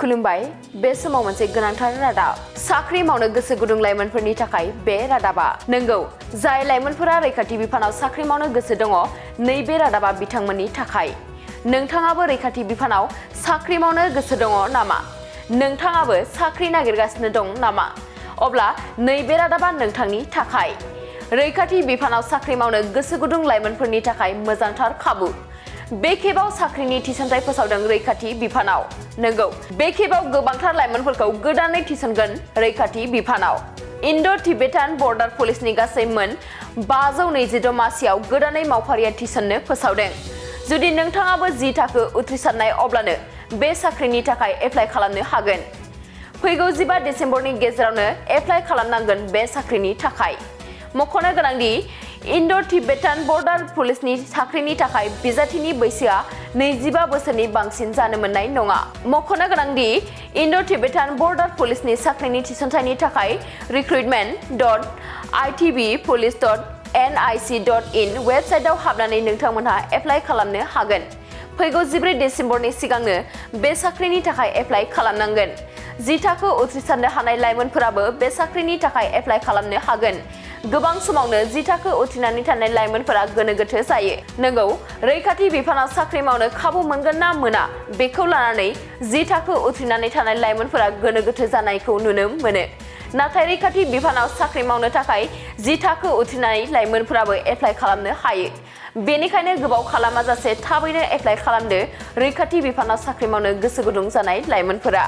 खुलुमबाय बे समाव मोनसे गोनांथार रादाब साख्रि मावनो गोसो गुदुं लाइमोनफोरनि थाखाय बे रादाबा नंगौ जाय लाइमोनफोरा रैखाथि बिफानाव साख्रि मावनो गोसो दङ नैबे रादाबा बिथांमोननि थाखाय नोंथाङाबो रैखाथि बिफानाव साख्रि मावनो गोसो दङ नामा नोंथाङाबो साख्रि नागिरगासिनो दं नामा अब्ला नैबे रादाबा नोंथांनि थाखाय रैखाथि बिफानाव साख्रि मावनो गोसो गुदुं लाइमोनफोरनि थाखाय मोजांथार खाबु बे खेबाव साख्रिनि थिसनथाइ फोसावदों रैखाथि बिफानाव नंगौ बे खेबाव गोबांथार लाइमोनफोरखौ गोदानै थिसनगोन रैखाथि बिफानाव इन्ड' टिबेटान बर्डार पुलिसनि गासै मोन 526 मासियाव गोदानै मावफारिया थिसननो फोसावदों जुदि नोंथाङाबो 10 थाखो उथ्रिसारनाय अब्लानो बे साख्रिनि थाखाय एप्लाइ खालामनो हागोन फैगौ 15 डिसेम्बरनि गेजेरावनो एप्लाइ खालामनांगोन बे साख्रिनि थाखाय मख'नो गोनांदि इन्ड' टिबेटान बर्डार पुलिसनि साख्रिनि थाखाय बिजाथिनि बैसोआ 25 बोसोरनि बांसिन जानो मोननाय नङा मख'नो गोनांदि इन्ड' टिबेटान बर्डार पुलिसनि साख्रिनि थिसनथाइनि थाखाय recruitment.itbpolice.nic.in वेबसाइटआव हाबनानै नोंथांमोनहा एप्लाइ खालामनो हागोन फैगौ 14 डिसेम्बरनि सिगांनो बे साख्रिनि थाखाय एप्लाइ खालामनांगोन 10 थाखो उथ्रिसारनो हानाय लाइमोनफोराबो बे साख्रिनि थाखाय एप्लाइ खालामनो हागोन गोबां समावनो 10 थाखो उथ्रिनानै थानाय लाइमोनफोरा गोनो गोथो जायो नंगौ रैखाथि बिफानाव साख्रि मावनो खाबु मोनगोन ना मोना बेखौ लानानै 10 थाखो उथ्रिनानै थानाय लाइमोनफोरा गोनो गोथो जानायखौ नुनो मोनो नाथाय रैखाथि बिफानाव साख्रि मावनो थाखाय 10 थाखो उथ्रिनाय लाइमोनफोराबो एप्लाइ खालामनो हायो बेनिखायनो गोबाव खालामाजासे थाबैनो एप्लाइ खालामदो रैखाथि बिफानाव साख्रि मावनो गोसो गुदुं जानाय लाइमोनफोरा